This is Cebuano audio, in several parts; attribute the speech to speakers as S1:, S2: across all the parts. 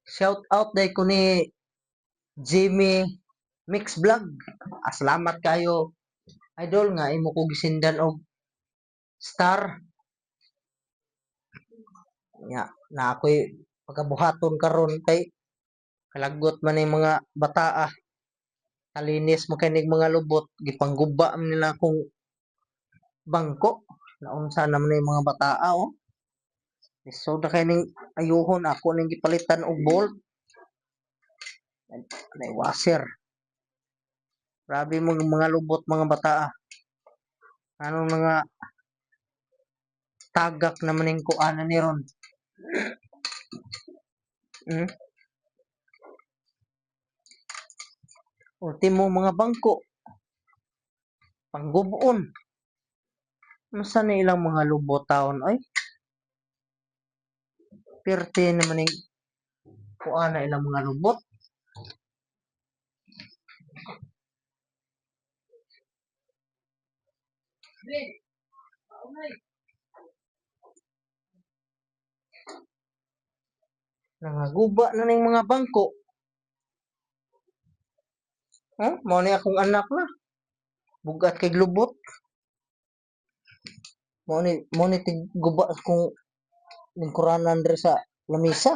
S1: Shout out day ko ni Jimmy Mix Vlog. Ah, salamat kayo, idol, nga imo ko gisindan og star. Nya na ako'y pagabuhaton karon kay kalagot man ning mga bataa. Kalinis man kay ning mga lubot, gipangguba man nila akong bangko. Naunsa naman ning mga bataa oh. Lisod na kay ning ayuhon, ako ning gipalitan og bolt. Nay washer. Grabe mo mga lubot mga bataa. Anong mga tagak naman ning kuanan ni ron. Hmm? Ultimo mga bangko pangguboon. Unsa ni ilang mga lubot taon ay? Pirti naman ning kuana ilang mga lubot. Nangaguba na ning mga bangko. Huh? Mao ni akong anak na. Bugat kay lubot. Mao ni tigguba kung lingkuranan diri sa lamisa.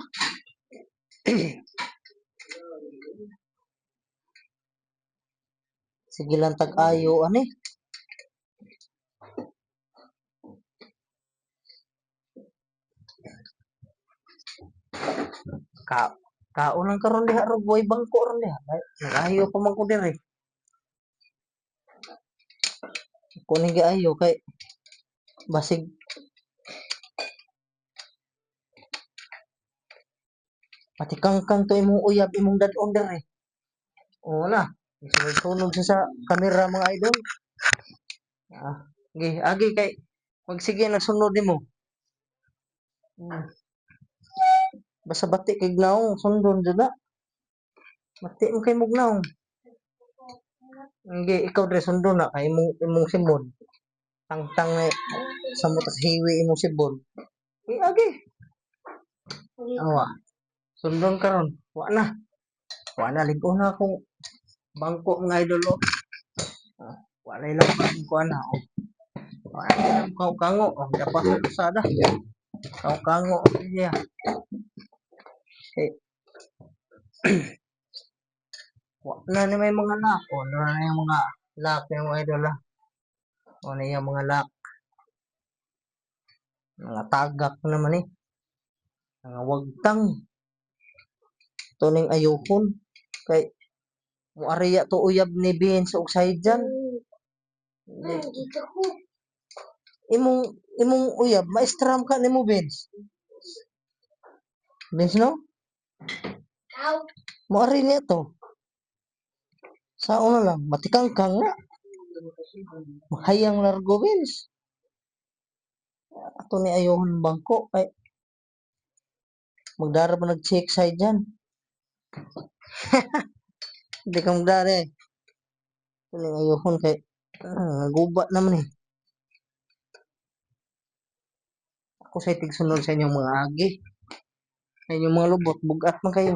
S1: Sige lang tag-ayo ani. Ka kaon lang karon diha ro way bangko ron diha. Nag-ayo pa man ko diri. Ako ning giayo kay basig patikangkang to imong uyab imong dad-on diri. Oo na. Sunod-sunod siya sa kamera, mga idol. Ah, agi, agi kay magsige nagsunod nimo. Basta bati kay naong sundon jud na. Bati mo kay mugnaong. Hindi, ikaw dre sundon na kay imong imong simon. Tangtang na sa mo tas hiwi imong sibon. Eh, agi. Awa. Sundon karon. Wa na. Wa na lig-on na akong bangko, mga idol oh. Ah, wa na ilang bangko ana oh. Wa na ilang kango oh, dapat sa sada. Kango niya. Okay. Wa na ni may mga lock. O, na na yung mga lock yung mga idol ah. O na yung mga lock. Mga tagak naman eh. Mga wagtang. Ito ning ayuhon. Kay muariya to uyab ni Vince og dyan.
S2: Dito ko.
S1: Imong imong uyab maestram ka nimo, Vince. Vince no?
S2: Aw.
S1: Muari niya to. Sa una lang, matikangkang na. Mahayang largo, Vince. Ato ni ayuhon bangko kay magdara pa nag-check side dyan. Hindi ka magdara eh. Ito ni ayuhon kay naguba naman eh. Ako sa tigsunod sa inyong mga agi. Sa inyong mga lubot, bugat man kayo.